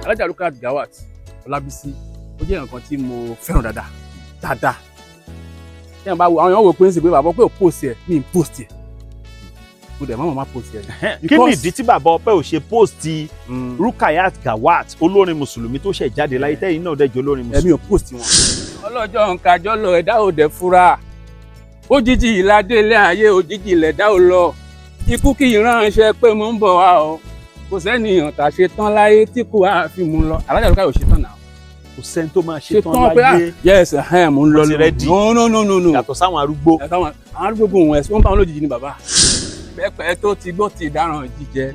Alhaja Rukayat Gawat Ọlábísí, ó jẹ́ nǹkan tí mo fẹ́ràn dáadáa dáadáa. Tí wọ́n bá wo, àwọn èèyàn wò pé ń sè pé bàbá pé ò post ẹ̀, mi ń post ẹ̀, mo dẹ̀ má post ẹ̀. Kí ni ìdí tí bàbá Ọpẹ́ ò ṣe post Rukayat Gawat, olórin mùsùlùmí tó ṣẹ̀ jáde láyé, tẹ́yìn náà dẹ́jọ́ olórin mùsùlùmí? Ẹ̀mi ò post wọn. Ọlọ́jọ́ nǹkan lọ, ẹ̀dá ò dẹ̀ fura. Òjijì ìlàdélé ayé, òjijì lẹ̀dá ò lọ. Ikú kì í ránṣẹ́ pé mo ń bọ̀ wá o. Kò sẹ́niyàn tà ṣe tán láyé tí kò á fi mú lọ. Alhaja Rukayat ò ṣe tán náà. Kò sẹ́ni tó máa ṣe ṣe tán tán pé ah láyé. Yes, ẹ̀hẹ́n, mo ń lọ. Wọ́n ti ready. No, no, no, no, no. Yàtọ̀ sáwọn arúgbó. Yàtọ̀ àwọn arúgbó, wọn ẹ̀sùn wọn bá wọn lójijì ni. Bàbá pẹ́pẹ́ tó ti gbó ti dáràn jíjẹ,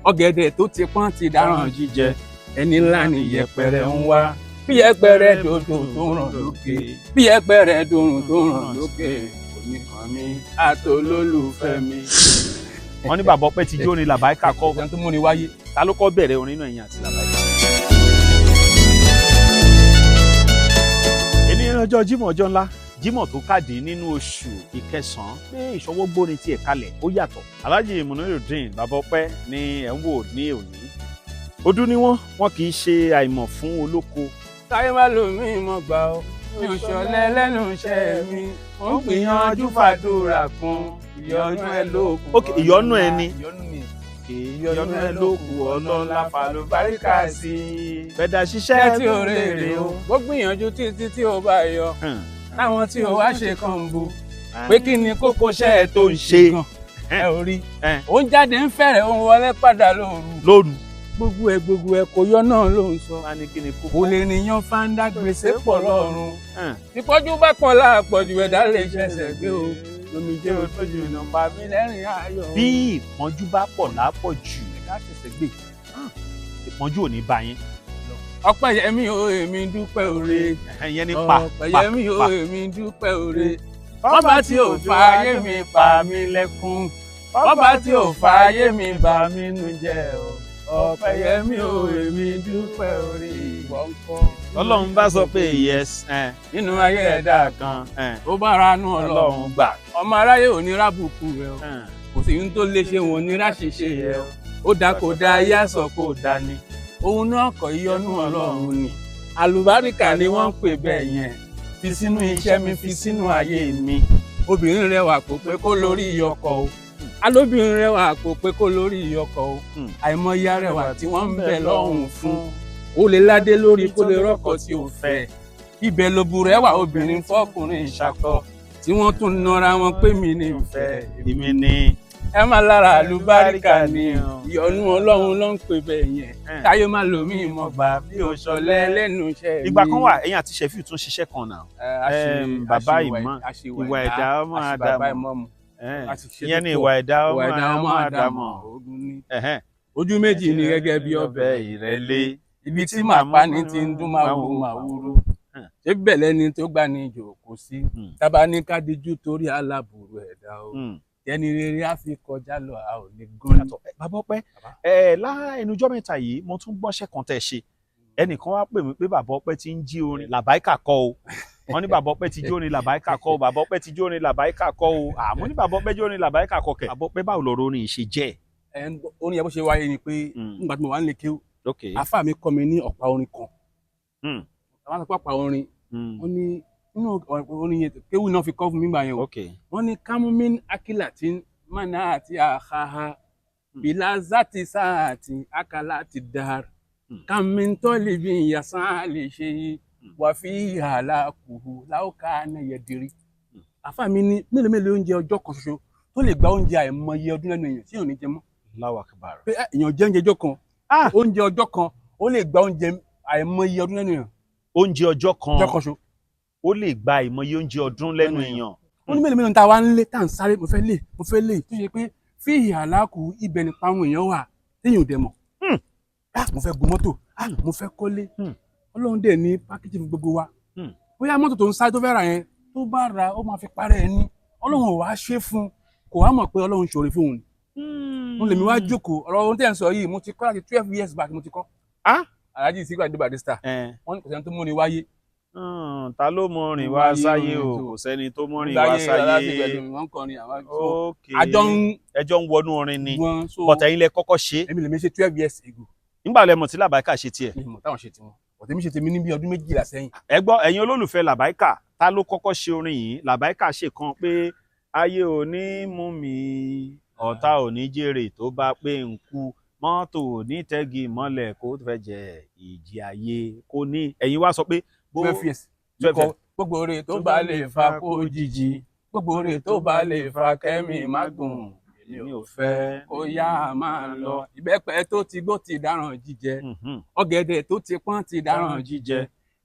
ọ̀gẹ̀dẹ̀ tó ti pọ́n ti dáràn jíjẹ. Ẹni ńlá ni yẹpẹrẹ ń wá. Bí yẹpẹrẹ dòdò tó ràn lókè, bí yẹpẹrẹ dòrùn tó ràn lókè, oníkan mi àtolólùfẹ́ mi. Wọ́n ní bàbá Ọpẹ́ ti jó orin Làbáìkà kọ́. Ìjẹun tó múni wáyé. Ta ló kọ́ bẹ̀rẹ̀ orin náà, ẹ̀yin àti Làbáìkà? Èní ọjọ́ Jímọ̀, ọjọ́ ńlá, Jímọ̀ tó kàdé nínú oṣù ìkẹsàn-án, pé ìṣọwọ́ gbórin tiẹ̀ kalẹ̀ ó yàtọ̀. Alhaji Munirudeen Bàbá Ọpẹ́ ni ẹ̀ ń wò ní òní. Ọdún ni wọ́n, wọn kì í ṣe àìmọ̀ fún olóko. Táyé má lò mí mọ̀ gbà ó, mi ò ṣọ̀lẹ lẹ́nu iṣẹ́ mi, mo ń gbìyànjú fàdúrà kún ìyọ́nú ẹ lókun. Ok, ìyọ́nú ẹ ni. Ìyọ́nú ni. Ìyọ́nú ẹ ló kù, ọlọ́lá falùbáríkà sí i. Bẹ̀dà ṣiṣẹ́ ṣiṣẹ́ tí ò rèrè o, ó gbìyànjú títí tí ó bá yọ, táwọn tí ó wá ṣe kàn ń bu pé kí ni kókó iṣẹ́ ẹ tó ń ṣe gan. Ẹ ò rí, ó ń jáde ń fẹ̀rẹ̀, ó ń wọlé padà lóru. Lóru. Gbogbo ẹ gbogbo ẹ kò yọ náà ló ń sọ. Wọ́n á ní kí ni kókó? Kò lè níyan fáńdà, gbèsè pọ̀ lọ́rùn. Ìpọ́jú bá pọ̀ láàpọ̀jù, ẹ̀dá lè ṣẹ̀ṣẹ̀ gbé o. Lómi jẹ́ òtójú ìnàpá mi lẹ́rìn ayọ̀. Bí ìpọ́njú bá pọ̀ lápọ̀jù, ẹ̀dá ṣẹ̀ṣẹ̀ gbé. Ìpọ́njú ò ní bá yín. Ọpẹ́yẹmí o, èmi dúpẹ́ oore. Ìyẹn ní pa pa. Ọpẹ́yẹmí o, pa. èmi dúpẹ́ oore. Ọba tí ò fa ayé mi pa mí lẹ́kún, ọba tí ò fa ayé mi bà mí nù jẹ́ o. Ọpẹ́yẹmí o, èmi dúpẹ́ oore. Ìwọ ńkọ́? Ọlọ́run bá sọ pé yes nínú ayé ẹ̀dá kan, ó bá ranú Ọlọ́run Ọlọ́run gbà. Ọmọ aráyé ò ní rábùkù rẹ o. Kò sí ohun tó lè ṣe wọn ní ráṣìṣe rẹ o. Ó dá kó dá ayé àsọ kó dá ni òun náà kọ. Ìyọ́nú Ọlọ́run ni, àlùbáríkà ni wọ́n ń pè bẹ́ẹ̀ yẹn. Fi sínú iṣẹ́ mi, fi sínú ayé mi. Obìnrin rẹwà kò pé kó lórí ọkọ o. Alóbìnrin rẹwà kò pé kó lórí ọkọ o. Àìmọye arẹwà tí wọ́n ń bẹ lọ́hùn fún, ó lè ládé lórí, kó lè rọ́kọ tí ò fẹ́. Ibẹ̀ ló bu rẹwà obìnrin fọkùnrin ìṣàkọ tí wọ́n tún nọra wọn pé mi ní ìfẹ́. Èmi ni. Ẹ má lára àlùbáríkà ni, ìyọ́nú Ọlọ́run ló ń pè bẹ́ẹ̀ yẹn. Táyé má lò mí mọ̀ gbà bí o ṣọlẹ lẹ́nu iṣẹ́ mi. Ìgbà kan wà, ẹ̀yin àti Sheffield tún ṣiṣẹ́ kan náà. Bàbá ìwà ẹ̀dá ọmọ Bàbá Ádámọ̀. ìmọ̀mù. A sì ṣe Ìyẹn ni tó pọ̀. Ìwà ẹ̀dá Ìwà ẹ̀dá ọmọ ọmọ Ádámọ̀. Ádámọ̀ ogun ni. Ojú méjì ni gẹ́gẹ́ bí ọbẹ̀ ìrẹ́lé. Ibi tí màá pa ní ti ń dún máa wú máa wúrú. Ṣé bẹ́ẹ̀ lẹ́ni tó gbà ní ìjòkó sí? Tábà ní ká dijú torí aláburú ẹ̀dá o, ẹni rere á fi kọjá lọ, a ò ní gán ní. Bàbá Ọpẹ́ ẹ, láẹnujọ́ mẹ́ta yìí, mo tún gbọ́ṣẹ́ kan tẹ́ ṣe. Ẹnìkan wá pè mí pé bàbá Ọpẹ́ ti ń jí orin Làbáìkà kọ o. Wọ́n ní bàbá Ọpẹ́ ti jí orin Làbáìkà kọ o, bàbá Ọpẹ́ ti jí orin Làbáìkà kọ o. Àmọ́ ní bàbá Ọpẹ́ jí orin Làbáìkà kọ kẹ̀. Bàbá Ọpẹ́, báwo lọ̀rọ̀ orin yìí ṣe jẹ́? Ẹ ń gbọ́, orin yẹn, bó ṣe wáyé ni pé nígbà tí mo wà ń lè kéwú, àfáà mi kọ́ mi ní ọ̀pá orin kan. Àwọn àti ọ̀pá orin, wọ́n ní nínú orin yẹn, kéwú náà fi kọ́ fún mi gbà yẹn o. Wọ́n ní kámúmín akilatin mana àti àhàhà bilazati sáàtì akala ti dar, kàmíntọ́lì bí yasan lè ṣe yìí wà fi hàlà kùhù láwùká náà yẹ dirí. Àfáà mi ní mélòó mélòó oúnjẹ ọjọ́ kan ṣoṣo tó lè gba oúnjẹ àìmọye ọdún lẹ́nu èèyàn tí èèyàn ò ní jẹ mọ́. Allahu Akbar. Pé èèyàn jẹ oúnjẹ ọjọ́ kan, oúnjẹ ọjọ́ kan, ó lè gba oúnjẹ àìmọye ọdún lẹ́nu èèyàn. Oúnjẹ ọjọ́ kan. Ọjọ́ kan ṣo. Ó lè gba ìmọye oúnjẹ ọdún lẹ́nu lẹ́nu èèyàn. Ó ní mélòó mélòó tá a wá ń lé, tá à ń sáré, mo fẹ́ lè, mo fẹ́ lè, tó ṣe pé fíìhì àlákù ibẹ̀ nípa àwọn èèyàn wà téèyàn ò dẹ̀ mọ̀. Ah, mo fẹ́ gun mọ́tò, ah, mo fẹ́ kọ́lé. Ọlọ́run dẹ̀ ní package fún gbogbo wa. Bóyá mọ́tò tó ń sáré tó fẹ́ rà yẹn, tó bá ra, ó máa fi parẹ́ ẹ ní. Ọlọ́run ò wá ṣe fún un, kò wá mọ̀ pé Ọlọ́run ṣòro fún òun ni. Mo lèmi wá jókòó. Ọ̀rọ̀ ohun tẹ́ ń sọ yìí, mo ti kọ́ láti 12 years back, mo ti kọ́. Alhaji Sikiru Ayinde Barrister, wọ́n ní kò sẹ́ni tó múni wáyé. Ta ló mọ rìn wá sáyé o? Kò sẹ́ni tó mọ rìn wá Láyé sáyé. pẹ̀lú wọn kọrin àwọn àjọ ń Ẹjọ́ ń wọnú orin ni. Wọn so Bọ̀tẹ̀ yín lẹ kọ́kọ́ ṣe. Èmi lèmi ṣe 12 years ago. Nígbà lẹ mọ̀ tí Làbáìkà ṣe tiẹ̀? Mi mọ̀ táwọn ṣe tiwọn, ọ̀tẹ̀ mi ṣe tèmi ní bí ọdún 12 sẹ́yìn. Ẹ gbọ́, ẹ̀yin olólùfẹ́ Làbáìkà, ta ló kọ́kọ́ ṣe orin yìí? Làbáìkà ṣe kan pé ayé ò ní mú mi, ọ̀tá ò ní jèrè tó bá pé ń kú, mọ́tò ò ní tẹ́gì mọ́lẹ̀ kó fẹ́ jẹ ìjì ayé kò ní. Ẹ̀yin wá sọ pé bó 12 years. 12 years. Gbogbo oore tó bá lè fa kó jìjì, gbogbo oore tó bá lè fa kẹ́mi má gùn, èmi ò fẹ́ kó yá máa lọ. Ìbẹ́pẹ tó ti gbó ti dáràn jíjẹ, ọ̀gẹ̀dẹ̀ tó ti pọ́n ti dáràn jíjẹ,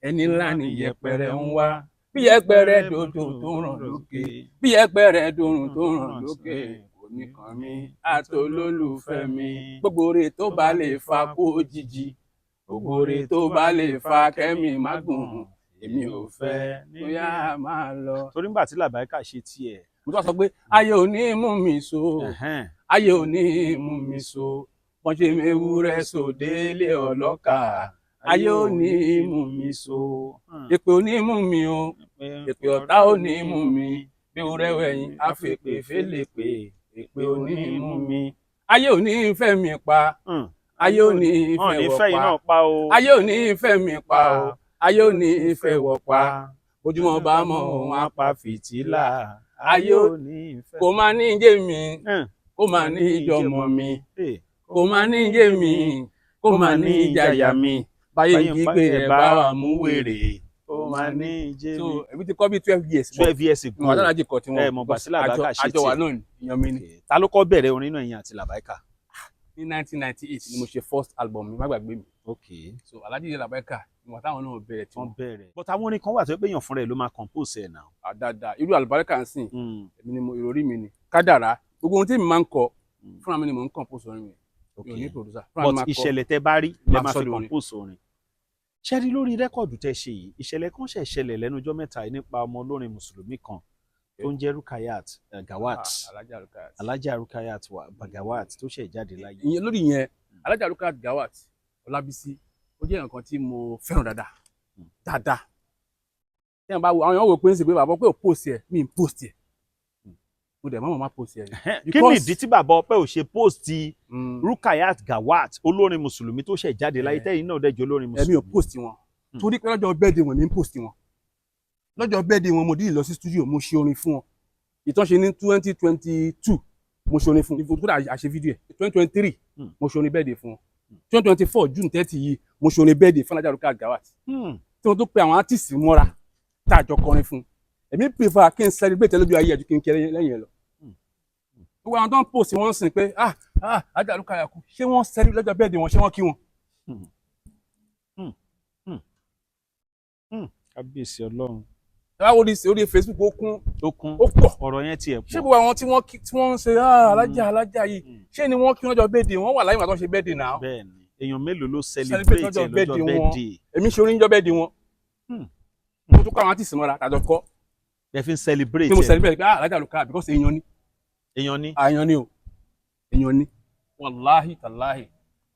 ẹni ńlá ni yẹpẹrẹ ń wá. Bí yẹpẹrẹ dòdò tó ràn lókè, bí yẹpẹrẹ dòrùn tó ràn lókè, kò ní kàn mí àtolólùfẹ́ mi. Gbogbo oore tó bá lè fa kó jìjì, gbogbo oore tó bá lè fa kẹ́mi má gùn, èmi ò fẹ́ kó yá máa lọ. Torí nígbà tí Làbáìkà ṣe tiẹ̀, Mo tún wá sọ pé ayé ò ní mú mi so, ayé ò ní mú mi so, wọ́n ṣe mewúrẹ́ sòdélé ọlọ́kà, ayé ò ní mú mi so. Èpè ò ní mú mi o, èpè ọ̀tá ò ní mú mi, bí ewúrẹ́ wẹ̀yìn àfèpè félèpè, èpè ò ní mú mi. Ayé ò ní fẹ́ mi pa, ayé ò ní Wọn ò fẹ́ ní wọ̀ fẹ́ yín pa, náà pa o. Ayé ò ní fẹ́ mi pa o, ayé ò ní fẹ́ wọ̀ pa, ojúmọ́ bá mọ́ òun á pa fìtílà. Ayé ò ní fẹ́. Kò máa ní jẹ́ mi, kó máa ní ìjọmọ mi, kò máa ní jẹ́ mi, kó máa ní ìjàyà mi, báyé ń kígbe ẹ̀ bá wa mú wèrè, Kó máa ní jẹ́ So mi. èmi ti kọ́ bí 12 years. 12 years ago. Ìwọ̀n aláàjì kọ tí wọ́n. Ẹ mọ̀ gbà sí Làbáìkà ṣe Àjọ wà tiẹ̀. náà ni, èèyàn mi ni. Ta ló kọ́ bẹ̀rẹ̀ orin náà, ẹ̀yin àti Làbáìkà? Ní 1998 ni mo ṣe first album mi, má gbàgbé mi. So Alhaji Làbáìkà, ìwọ̀n táwọn náà bẹ̀rẹ̀ tí Wọ́n wọ́n bẹ̀rẹ̀. But àwọn orin kan wà tó yẹ pé èèyàn fúnra ẹ̀ ló máa compose ẹ̀ náà. Dáadáa, irú àlùbáríkà ń sìn, èmi ni mo ìròrí mi ni kádàrá, gbogbo ohun tí mi máa ń kọ fúnra mi ni mò ń compose orin mi. Mi ò ní producer, fúnra mi But máa kọ. ìṣẹ̀lẹ̀ tẹ bá rí lẹ Máa máa sọ fi di orin. compose orin. Ṣé rí lórí record tẹ ṣe yìí, ìṣẹ̀lẹ̀ kan ṣẹ̀ ṣẹlẹ̀ lẹ́nu ọjọ́ mẹ́ta yìí nípa ọmọ olórin mùsùlùmí kan tó ń jẹ́ Rukayat Gawat. Ah, Alhaja Rukayat. Alhaja Rukayat Gawat tó ṣẹ̀ jáde láyé. Ìyẹn lórí yẹn, Alhaja Rukayat Gawat Ọlábísí, ó jẹ́ nǹkan tí mo fẹ́ràn dáadáa dáadáa. Tí wọ́n bá wo, àwọn èèyàn wò pé ń sè pé bàbá pé ò post ẹ̀, mi ń post ẹ̀, mo dẹ̀ mọ́ máa post ẹ̀ ni. Kí ni ìdí tí bàbá ọpẹ́ ò ṣe post Rukayat Gawat, olórin mùsùlùmí tó ṣẹ̀ jáde láyé, tẹ́yìn náà dẹ́jọ́ olórin Ẹ̀mi ò mùsùlùmí? post wọn torí pé lọ́jọ́ birthday wọn, mi ń post wọn. Lọ́jọ́ birthday wọn, mo dìde lọ sí studio, mo ṣe orin fún wọn. Ìtàn ṣe ní 2022, mo ṣe orin fún un, kódà àṣe fídíò ẹ̀. 2023, mo ṣe orin birthday fún wọn. 2024 June 30 yìí, mo ṣe orin birthday fún Alhaja Rukayat Gawat, tí wọ́n tó pe àwọn artist mọ́ra tá a jọ kọrin fún un. Èmi prefer kí n celebrate lójú ayé ẹ̀ ju kí n kí lẹ́yìn ẹ̀ lọ. Gbogbo àwọn tó ń post wọ́n sìn pé ah ah, Alhaja Rukayat kú, ṣé wọ́n celebrate lọ́jọ́ birthday wọn? Ṣé wọ́n kí wọn? Kábíyèsí Ọlọ́run. Ẹ wá wo orí Facebook, ó kún. Ó kún. Ó pọ̀. Ọ̀rọ̀ yẹn tiẹ̀ Ṣé pọ̀. gbogbo àwọn tí wọ́n tí wọ́n ń ṣe ah alájà alájà yìí, ṣé ni wọ́n kí wọ́n jọ birthday wọ́n wà láyé ìgbà tó ń ṣe birthday náà? Bẹ́ẹ̀ ni, èèyàn mélòó ló celebrate celebrate lọ́jọ́ ẹ̀ lọ́jọ́ birthday wọn? birthday? Èmi ṣe orin jọ birthday wọn. Mo tún kọ́ àwọn artist mọ́ra tàjọ kọ́. Ẹ fi ń celebrate Tí mo ẹ̀. celebrate pé ah Alhaja Rukayat, because èèyàn ni. Èèyàn ni. Èèyàn ni o, èèyàn ni, wàláhì tàláhì.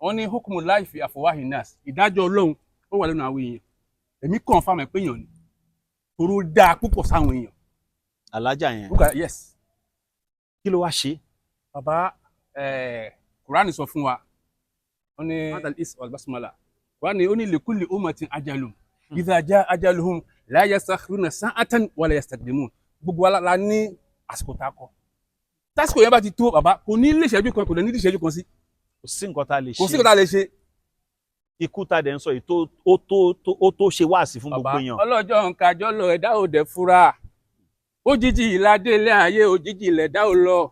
Wọ́n ní hukumu láì fi àfọwáhì nas, ìdájọ́ Ọlọ́run ó wà lẹ́nu àwọn èèyàn. Èmi confirm ẹ̀ pé èèyàn ni, toró dáa púpọ̀ sáwọn èèyàn. Alájà yẹn? Rukayat, yes. Kí ló wá ṣe? Bàbá Kùránì sọ fún wa, wọ́n ní matal is wal basmala, Kùránì ó ní likulli ummatin ajalun, idha jaa ajaluhum la yastakhiruna sa'atan wala yastaqdimun. Gbogbo wa la ní àsìkò tá a kọ. Tásìkò yẹn bá ti tó, bàbá, kò ní lè ṣẹ́jú kan, kò lè ní ìṣẹ́jú kan sí. Kò sí nǹkan tá a lè ṣe. Kò sí nǹkan tá a lè ṣe. Ikú tá a dẹ̀ ń sọ yìí tó ó tó tó ó tó ṣe wáàsí fún gbogbo Bàbá, èèyàn. ọlọ́jọ́ nǹkan lọ, ẹ̀dá ò dẹ̀ fura. Òjijì ìlàdélé ayé, òjijì ilẹ̀dá ò lọ.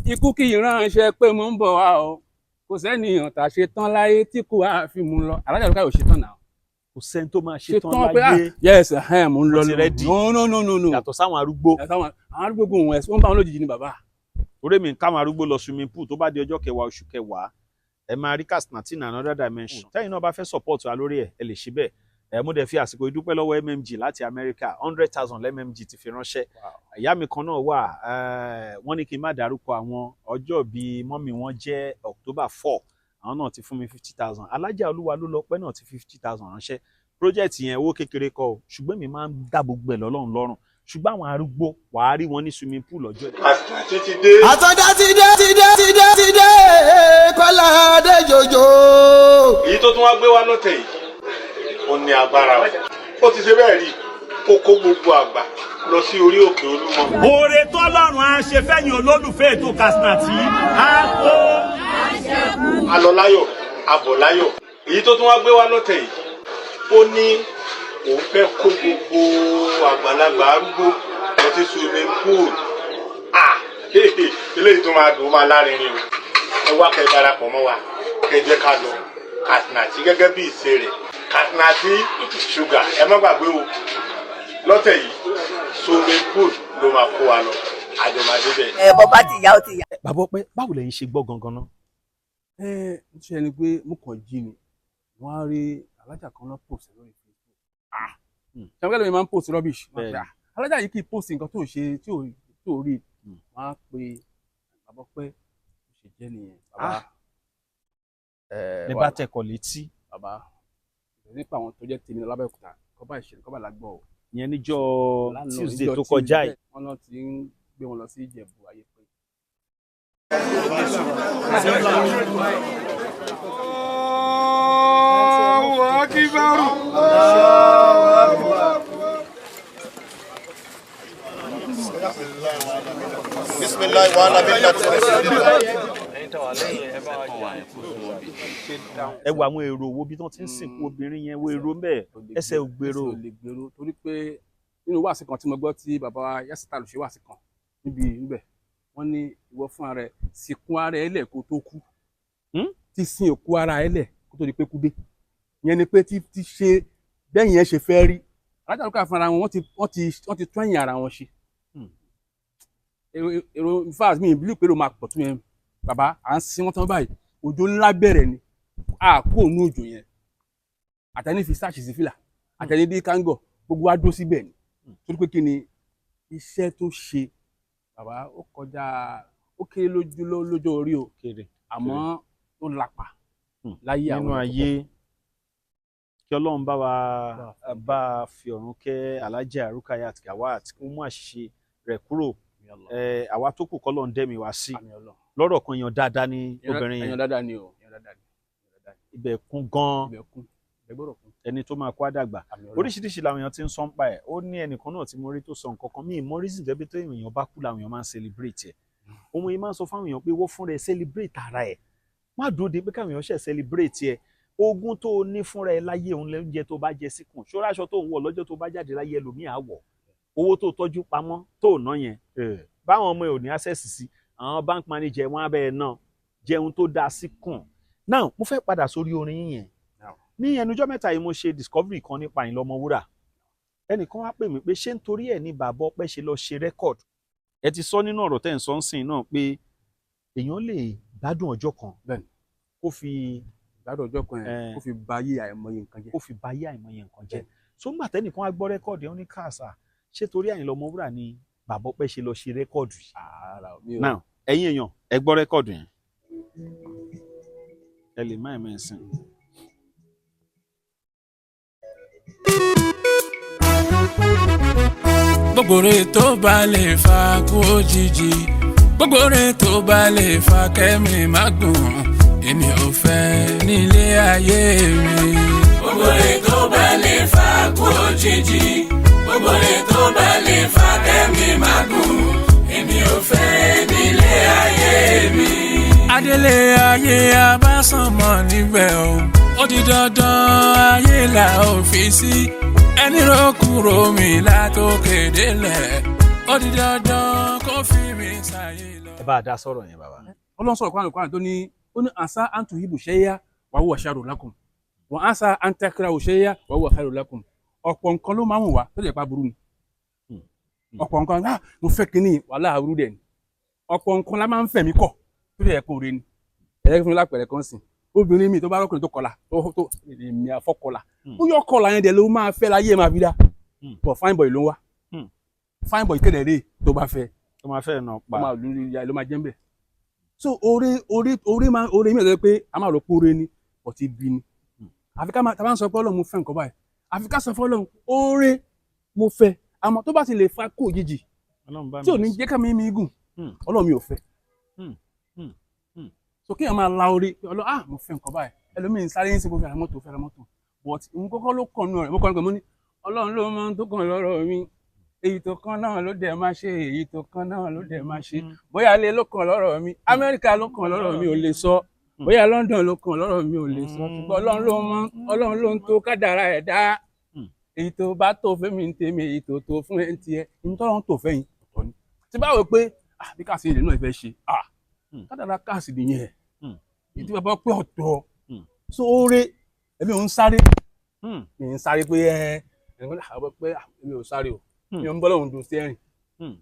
Ikú kì í ránṣẹ́ pé mo ń bọ̀ wá o. Kò sẹ́niyàn tà ṣe tán láyé tí kò á fi mú lọ. Alhaja Rukayat ò ṣe tán náà. Kò sẹ́ni tó máa ṣe Ṣe tán tán pé ah láyé. Yes, ẹ̀hẹ́n, mo ń lọ. Wọ́n ti ready. No, no, no, no, no. Yàtọ̀ sáwọn arúgbó. Yàtọ̀ àwọn arúgbó, gbogbo wọn, ẹ̀sùn wọn bá wọn lójijì ni, bàbá. Orí mi ń káwọn arúgbó lọ swimming pool. Tó bá di ọjọ́ kẹwàá oṣù kẹwàá, ẹ máa rí Katsina another dimension. Tẹ́yìn náà bá fẹ́ support wa lórí ẹ̀, ẹ lè ṣe bẹ́ẹ̀. Ẹ mú dẹ̀ fi àsìkò ìdúpẹ́ lọ́wọ́ MMG láti Amẹ́ríkà. 100,000 MMG ti fi ránṣẹ́. Ìyá mi kan náà wà, wọ́n ní kí n má dárúkọ àwọn. Ọjọ́ bíi mummy wọn jẹ́ October 4, àwọn náà ti fún mi 50,000. Alájà Olúwa ló lọ pẹ́ náà ti 50,000 ránṣẹ́. Project yẹn, owó kékeré kọ́ o, ṣùgbọ́n mi máa ń dá gbogbo ẹ̀ lọ́lọ́run lọ́rùn. Ṣùgbọ́n àwọn arúgbó, wàá rí wọn ní swimming pool lọ́jọ́ yìí. Àti ti dé. Àtọ́já ti dé, ti dé, ti dé, ti dé, Kọ́lá Adéjọjọ. Èyí tún wá gbé wá lọ́tẹ̀ yìí, ó ní agbára o. Ó ti ṣe bẹ́ẹ̀ rí, ó kó gbogbo àgbà lọ sí orí òkè Olúmọ. Oore tọ́lọ́run á ṣe fẹ́yìn olólùfẹ́ ètò Katsina á tó. A lọ láyọ̀, a bọ̀ láyọ̀. Èyí tó tún wá gbé wá lọ́tẹ̀ yìí, ó ní òun fẹ́ kó gbogbo àgbàlagbà arúgbó lọ sí swimming pool. Ah, eléyìí tó máa dùn, ó máa lárinrin o. Ẹ wá, kẹ́ darapọ̀ mọ́ wa, kẹ́ jẹ́ ká lọ. Katsina gẹ́gẹ́ bí ìṣe rẹ̀, Katsina Sugar, ẹ má gbàgbé o, lọ́tẹ̀ yìí, swimming pool ló máa kó wa lọ, àjọmọdé bẹ́ẹ̀. Ẹ bọ́ bá ti yá, ó ti yá. Bàbá Ọpẹ́, báwo lẹ̀yin ṣe gbọ́ gangan náà? Ẹ ṣe ni pé mo kàn jí ni, wọ́n á rí alájà kan náà post lórí Facebook. Ah, ṣàwọn mi máa ń post rubbish. Wọ́n á pe, "Ah, alájà yìí kì í post nǹkan tó ṣe tí ò rí." Wọ́n á pe bàbá Ọpẹ́, ó ṣe jẹ́ nìyẹn bàbá. Ẹ bá tẹkọ̀ létí. Bàbá, nípa àwọn tó jẹ́ tèmi lọ lábẹ́òkúta, kọ́bá ìṣẹ̀lẹ̀ kọ́bá làgbọ́ o. Ìyẹn níjọ́ Lánàá, Tuesday níjọ́ tó kọjá yìí. Wọ́n náà ti ń gbé wọn lọ sí Ìjẹ̀bú ayé pé. Allahu akbar. Bisimilahi wa ala millati rasulillah. Ẹ wo àwọn èrò wo bí wọ́n ti ń sìnkú obìnrin yẹn, wo èrò ń bẹ̀, ẹsẹ̀ ò gbèrò. Ẹsẹ̀ ò lè gbèrò, torí pé nínú wáàsí kan tí mo gbọ́ tí bàbá Yásítà lù ṣe wáàsí kan níbi níbẹ̀, wọ́n ní ìwọ fún ara ẹ sìnkú ara ẹ lẹ̀ kó tó kú. Ti sin òkú ara ẹ lẹ̀ kó tó di pé kú dé. Ìyẹn ni pé ti ṣe bẹ́yìn yẹn ṣe fẹ́ rí alájà lókè fúnra wọn, wọ́n ti tún ẹ̀yìn ara wọn ṣe. Èrò, in fact, mi ì believe pé èrò máa pọ̀ tún yẹn. Bàbá, à ń sin wọ́n tán báyìí, òjò ńlá bẹ̀rẹ̀ ni, a kó òun òjò yẹn, àtẹni fi sáàṣì sí fìlà, àtẹni dé kángọ̀, gbogbo wa dó síbẹ̀ ni, torí pé kí ni iṣẹ́ tó ṣe, bàbá, ó kọjá, ó kéré lójú lójó orí o, Kéré àmọ́ ó lapa láyé àwọn nínú èèyàn. Ayé, kí Ọlọ́run bá wa bá a fi ọ̀run kẹ́ Alhaja Rukayat Gawat, kó mú àṣìṣe rẹ̀ kúrò. Àwa tó kù, kọ́lọ́run dẹ́mi wá sí. Àmín Ọlọ́run. Lọ́rọ̀ kan, èèyàn dáadáa ní obìnrin Èèyàn yẹn. dáadáa ni o, èèyàn dáadáa ni, èèyàn dáadáa ni. Ibẹ̀ kún gan. Ibẹ̀ kún, ibẹ̀ gbọ́dọ̀ kún. Ẹni tó máa kó àdàgbà. Àmín Ọlọ́run. Oríṣiríṣi làwọn èèyàn ti ń sọ ń pa ẹ̀. Ó ní ẹnìkan náà tí mo rí tó sọ nǹkan kan mí ìmọ̀ reason tẹ́bí tó èèyàn bá kú làwọn èèyàn máa ń celebrate ẹ̀. Òun yìí máa ń sọ fáwọn èèyàn pé wọ́n fúnra ẹ̀ celebrate ara ẹ̀, má dúró de pé káwọn èèyàn ṣe celebrate ẹ̀. Ogún tó o ní fúnra ẹ̀ láyé òun lóúnjẹ tó bá jẹ síkùn, ṣọ́ra aṣọ tó ń wọ̀ lọ́jọ́ tó bá jáde láyé, ẹlòmíì á wọ̀. Owó tó tọ́jú pamọ́ tó ná yẹn, báwọn ọmọ ẹ̀ ò ní access sí àwọn bank manager wọn, abẹ́ ẹ̀ náà jẹun tó dáa síkùn. Now, mo fẹ́ padà sórí orin yín yẹn. Ní ẹnujọ́ mẹ́ta yìí, mo ṣe discovery kan nípa Àyìnlá Ọmọwúrà. Ẹnìkan wá pè mí pé ṣé nítorí ẹ̀ ní bàbá Ọpẹ́ ṣe lọ ṣe record? Ẹ ti sọ nínú ọ̀rọ̀ tẹ́ ń sọ ń sìn náà pé èèyàn lè gbádùn ọjọ́ kan kó fi Ìgbádùn ọjọ́ kan yẹn, kó fi ba ayé àìmọye nǹkan jẹ́. Kó fi ba ayé àìmọye nǹkan jẹ́. So ńgbà tẹ́nìkan á gbọ́ record yẹn, ó ní káàsà, ṣé torí Àyìnlá Ọmọwúrà ni bàbá Ọpẹ́ ṣe lọ ṣe record yìí? Ààrà mi ò. Now, ẹ̀yin èèyàn, ẹ gbọ́ record yẹn, ẹ lè má ẹ̀ mẹ́sìn. Gbogbo rẹ̀ tó bá lè fa kú òjijì, gbogbo rẹ̀ tó bá lè fa kẹ́mi má gùn, èmi ò fẹ́ nílé ayé mi. Gbogbo rẹ̀ tó bá lè fa kú òjijì, gbogbo rẹ̀ tó bá lè fa kẹ́mi má gùn, èmi ò fẹ́ nílé ayé mi. Adélé ayé abásánmọ̀ níbẹ̀ o, ó di dandan ayé là ó fi sí ẹni rókúrò mi látòkè délẹ̀, ó di dandan kó fi mi ṣàyè lọ. Ẹ bá a dá sọ̀rọ̀ yẹn, bàbá. Ọlọ́run sọ̀rọ̀ kwanu kwanu tó ní, ó ní asa antu hibu ṣẹ́yà wà wúwa ṣàrò lakum wà asa antakra ṣẹ́yà wà wúwa ṣàrò lakum. Ọ̀pọ̀ nǹkan ló máa ń wà tó lè pa burú ni. Ọ̀pọ̀ nǹkan, ah, mo fẹ́ kínní, wàhálà aburú dẹ̀ ni. Ọ̀pọ̀ nǹkan la máa ń fẹ̀mí kọ̀ tó lè yẹ kó re ni. Ẹ̀yẹ́ fún mi lápẹ̀rẹ̀ kan sìn, obìnrin mi tó bá rọ́kùnrin tó kọlà tó èmi àfọkọlà, ó yọ kọlà yẹn dẹ̀ ló máa fẹ́ láyé máa fi dá bọ̀. Fine boy ló ń wá. Fine boy kéde rè tó bá fẹ́, tó máa fẹ́ nà ó pa. Máa lórí ìyá ló máa jẹ́ ń bẹ̀. So oore máa oore mi ò sọ pé a máa rò pé oore ni, ọtí bí ni. Àfi ká máa tá a bá ń sọ pé Ọlọ́run, mo fẹ́ nǹkan báyìí, àfi ká sọ fún Ọlọ́run, oore mo fẹ́, àmọ́ tó bá ti lè fa kó òjijì Ọlọ́run bá tí ò mi ní jẹ́ ká mi gùn, Ọlọ́run, mi ò fẹ́. So kéèyàn máa la oore pé Ọlọ́run, ah, mo fẹ́ nǹkan báyìí. Ẹlòmíín sáré ń sìnkú, fẹ́ra mọ́tò, fẹ́ra mọ́tò, but òun kọ́kọ́ ló kàn nù rẹ̀. Mo kọ́ ni pé mo ní Ọlọ́run ló mọ ohun tó kàn lọ́rọ̀ mi, èyí tó kàn náà ló dẹ̀ máa ṣe, èyí tó kàn náà ló dẹ̀ máa ṣe. Bóyá ilé ló kàn lọ́rọ̀ mi, Amẹ́ríkà ló kàn lọ́rọ̀ mi, ò lè sọ. Bóyá London ló kàn lọ́rọ̀ mi, ò lè sọ. Ṣùgbọ́n Ọlọ́run ló mọ, Ọlọ́run ló ń tó kádàrá ẹ̀ dá. Èyí tó bá tó fẹ́mi ń tèmi, èyí tó tó fún ẹ̀ ń tiẹ̀, ní tọ́lọ́run tó fẹ́yìn ọ̀tọ̀ ni. Tí bá wò pé, ah, bí káàsì ìlú náà fẹ́ ṣe, ah, kádàrá káàsì nìyẹn. Èyí tí bàbá pé ọ̀tọ̀. So oore, èmi ò ń sáré. Mi ń sáré pé ẹ ẹ àwọn pé èmi ò sáré o. Mi ò ń bọ́ lọ́hùn dùn sí ẹ̀rìn.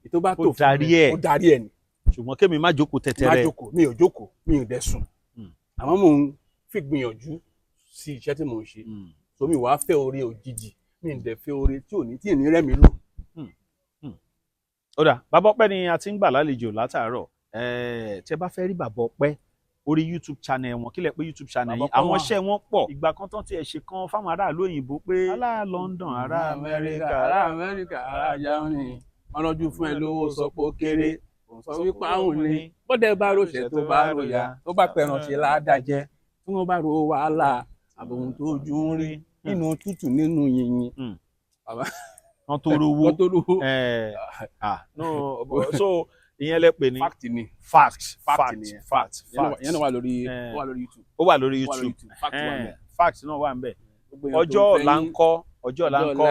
Èyí tó bá Ó tó fún darí mi, ẹ̀. ó darí ẹ̀ ni. Ṣùgbọ́n kémi má jókòó Má tẹ̀tẹ̀rẹ̀. jókòó, mi ò jókòó, mi ò dẹ̀ sùn. Àmọ́ mò ń fi gbìyànjú sí iṣẹ́ tí mò ń ṣe. So mi wàá fẹ́ oore òjijì, mi ò dẹ̀ fẹ́ oore tí ò ní tí ì ní rẹ́ mi lò. Ó dà, Bàbá Ọpẹ́ ni a ti ń gbà lálejò látàárọ̀. Tẹ́ bá fẹ́ rí Bàbá Ọpẹ́ orí YouTube channel wọn, kílẹ̀ pé YouTube channel Bàbá yìí Ọpẹ́ àwọn wà. iṣẹ́ wọn pọ̀. Ìgbà kan tán tiẹ̀ ṣe kan fáwọn aráàlú òyìnbó pé ará London, ará Amẹ́ríkà, ará Amẹ́ríkà, ará Germany, wọn lọ́jú fún ẹ lówó, sọ pé ó kéré, òun sọ wípé àwọn ní bọ́dẹ̀ bá ròṣẹ̀, tó bá ròyà, tó bá pẹ̀ràn ṣe ládàjẹ́, tí wọ́n bá ro wàhálà àbòhùn tó ojú ń rí nínú tútù nínú yìnyín. Kan tó rówó. Wọ́n tó rówó. Ah, no, so ìyẹn lẹ pè ní Fact ni. Fact. Fact Fact. nìyẹn. Fact. Ìyẹn náà wà lórí Eh. ó wà lórí YouTube. Ó wà lórí Ó wà lórí YouTube. YouTube. Fact wà ńbẹ̀. Fact náà wà ńbẹ̀. Gbogbo èèyàn tó Ọjọ́ ń fẹ́ ọ̀la yín, ń kọ́, ọjọ́ ọ̀la ń kọ́. ọjọ́ ọ̀la.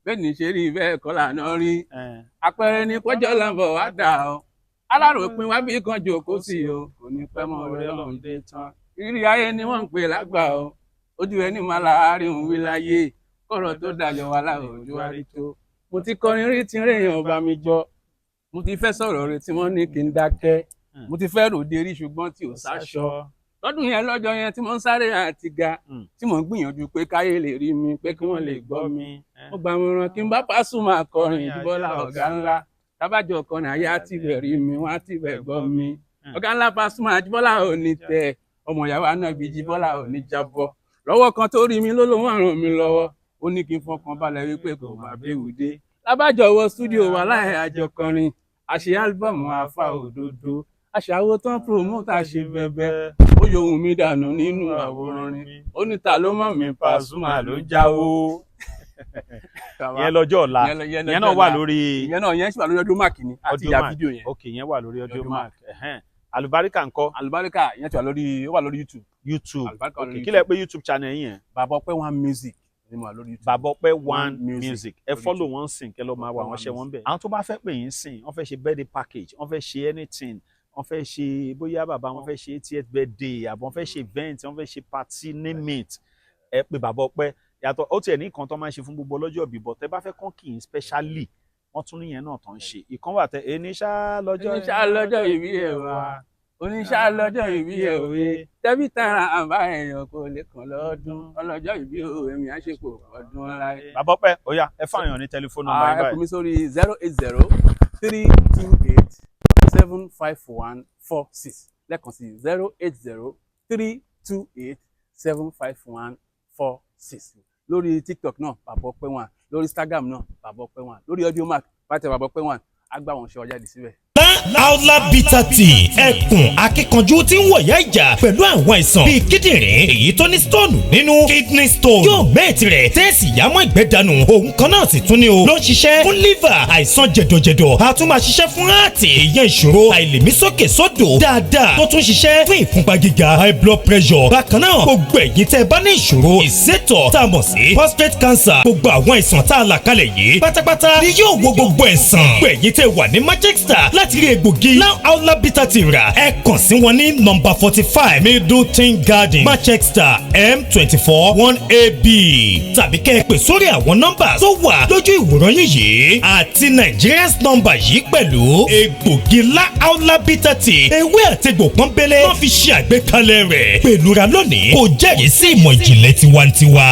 Bẹ́ẹ̀ ni ṣe rí bẹ́ẹ̀ kọ́ lànà rí. Àpẹẹrẹ ni pọ́jọ́ là ń bọ̀ wá dà ọ́, aláròpin wá bí kan jòkó sí o, kò ní pẹ́ mọ́ ọ̀rẹ́ ọlọ́run dé tán. Ìrírí ayé ni wọ́n ń pè lágbà o, ojú ẹni máa láàárín òun wí láyé kọ̀rọ̀ tó dayọ̀ wá láòjú àrí tó. Mo ti kọrin rí tí rèèyàn bá mi jọ, mo ti fẹ́ sọ̀rọ̀ rẹ̀ tí wọ́n ní kí n dákẹ́, mo ti fẹ́ ròde rí ṣùgbọ́n tí ò sáṣọ lọ́dún yẹn, lọ́jọ́ yẹn tí mo ń sáré àti ga, tí mo ń gbìyànjú pé káyé lè rí mi, pé kí wọ́n lè gbọ́ mi. Mo gbà mọ̀ràn kí n bá Pasuma kọrin Ìdíbọ́lá ọ̀gá ńlá, tábàjọ kọrin ayé á ti bẹ̀ rí mi, wọ́n á ti bẹ̀ gbọ́ mi. Ọ̀gá ńlá Pasuma Àjíbọ́lá ò ní tẹ ọmọ ìyàwó Ànábì, Jíbọ́lá ò ní jábọ́ lọ́wọ́ kan tó rí mi ló lóun àrùn mi lọ́wọ́, ó ní kí n fọkàn balẹ̀ wípé kò má béwu dé. Lábàjọ wọ studio wà láì àjọ kọrin, àṣe album àfa òdodo, àṣàwò tán, promoter ṣe bẹbẹ, ó yọ ohun mi dànù nínú àwòrán ni, ó ní ta ló mọ̀ mí, Pasuma ló jáwó. Ìyẹn lọ́jọ́ ọ̀la. Ìyẹn Ìyẹn náà wà lórí Ìyẹn náà, ìyẹn sì wà lórí Audiomack ni àti ìyá Audiomack. fídíò yẹn. Ok, ìyẹn wà lórí Audiomack. Audiomack. Ẹ̀hẹ́n. Àlùbáríkà ńkọ́? Àlùbáríkà, ìyẹn ti wà lórí, ó wà lórí YouTube. YouTube. Àlùbáríkà wà Ok, lórí kí lẹ YouTube. pé YouTube channel yín yẹn? Bàbá Ọpẹ́ One Music ni mo wà lórí YouTube. Bàbá Ọpẹ́ One Music. Music. Ẹ Lórí follow YouTube. wọn sìn, kẹ́ lọ máa wọ Ọpẹ́ àwọn One iṣẹ́ wọn Music. bẹ̀. Àwọn tó bá fẹ́ pè yín sìn, wọ́n fẹ́ ṣe birthday package, wọ́n fẹ́ ṣe anything, wọ́n fẹ́ ṣe bóyá bàbá wọn fẹ́ ṣe 80th birthday, àbọ̀ wọ́n fẹ́ ṣe event, wọ́n fẹ́ ṣe party, name it, ẹ pè Bàbá Ọpẹ́. Yàtọ̀ ó tiẹ̀ ní nǹkan tó máa ń ṣe fún gbogbo ọlọ́jọ́ ìbí, bọ̀ tẹ́ bá fẹ́ kàn kì í specially, wọ́n tún níyẹn náà tó ń ṣe. Ìkan wà tẹ eníṣà lọ́jọ́ Oníṣà lọ́jọ́ ìbí ẹ̀ wá, oníṣà lọ́jọ́ ìbí ẹ̀ òwe, tẹ́bí tara àbá èèyàn kò lè kàn lọ́dún ọlọ́jọ́ ìbí òwe mi á ṣe kò ọdún láyé. Bàbá Ọpẹ́, ó yá, ẹ fáwọn èèyàn ní tẹlifóònù nọ́mbà yín Ẹ pè báyìí. mí sórí 08032875146. Lẹ́ẹ̀kan sí, 08032875146. Lórí TikTok náà, Bàbá Ọpẹ́ One. Lórí Instagram náà, Bàbá Ọpẹ́ One. Lórí Audiomack, bá tẹ Bàbá Ọpẹ́ One, á gbà wọ́n ṣe ọjà dì síbẹ̀. Aula Bitter Tea, ẹkùn akíkanjú tí ń wọ̀yá ìjà pẹ̀lú àwọn àìsàn bíi kíndìnrín èyí tó ní stone nínú, kidney stone, yóò mẹ́ẹ̀tì rẹ̀ tẹ́ẹ̀sì yámọ́ ìgbẹ́ dànù. Òun kan náà sì tún ní o ló ń ṣiṣẹ́ fún liver, àìsàn jẹ̀dọ̀jẹ̀dọ̀, a tún máa ṣiṣẹ́ fún heart, ìyẹn ìṣòro àìlèmísókè sódò dáadáa, tó tún ṣiṣẹ́ fún ìfúnpá gíga, high blood pressure. Bákan náà, gbogbo ẹ̀yin tẹ́ ẹ bá ní ìṣòro ìsétọ̀ tá a mọ̀ sí prostate cancer, gbogbo àwọn àìsàn tá a là kalẹ̀ yìí pátápátá ni yóò wo gbogbo ẹ̀sán. Gbogbo ẹ̀yin tẹ́ wà ní Manchester láti rí egbògi Now Aula Bitter Tea rà, ẹ kàn sí wọn ní nọ́mbà 45 Middleton Garden, Manchester, M24 1AB, tàbí kẹ́ ẹ pè sórí àwọn nọ́mbà tó wà lójú ìwòran yín yìí àti Nigerians nọ́mbà yìí pẹ̀lú. Egbògi La Aula Bitter Tea, ewé àtegbò pọ́nbélé wọ́n fi ṣe àgbékalẹ̀ rẹ̀ pẹ̀lú ra lónìí, kò jẹ́rìí sí ìmọ̀ ìjìnlẹ̀ tiwantiwa.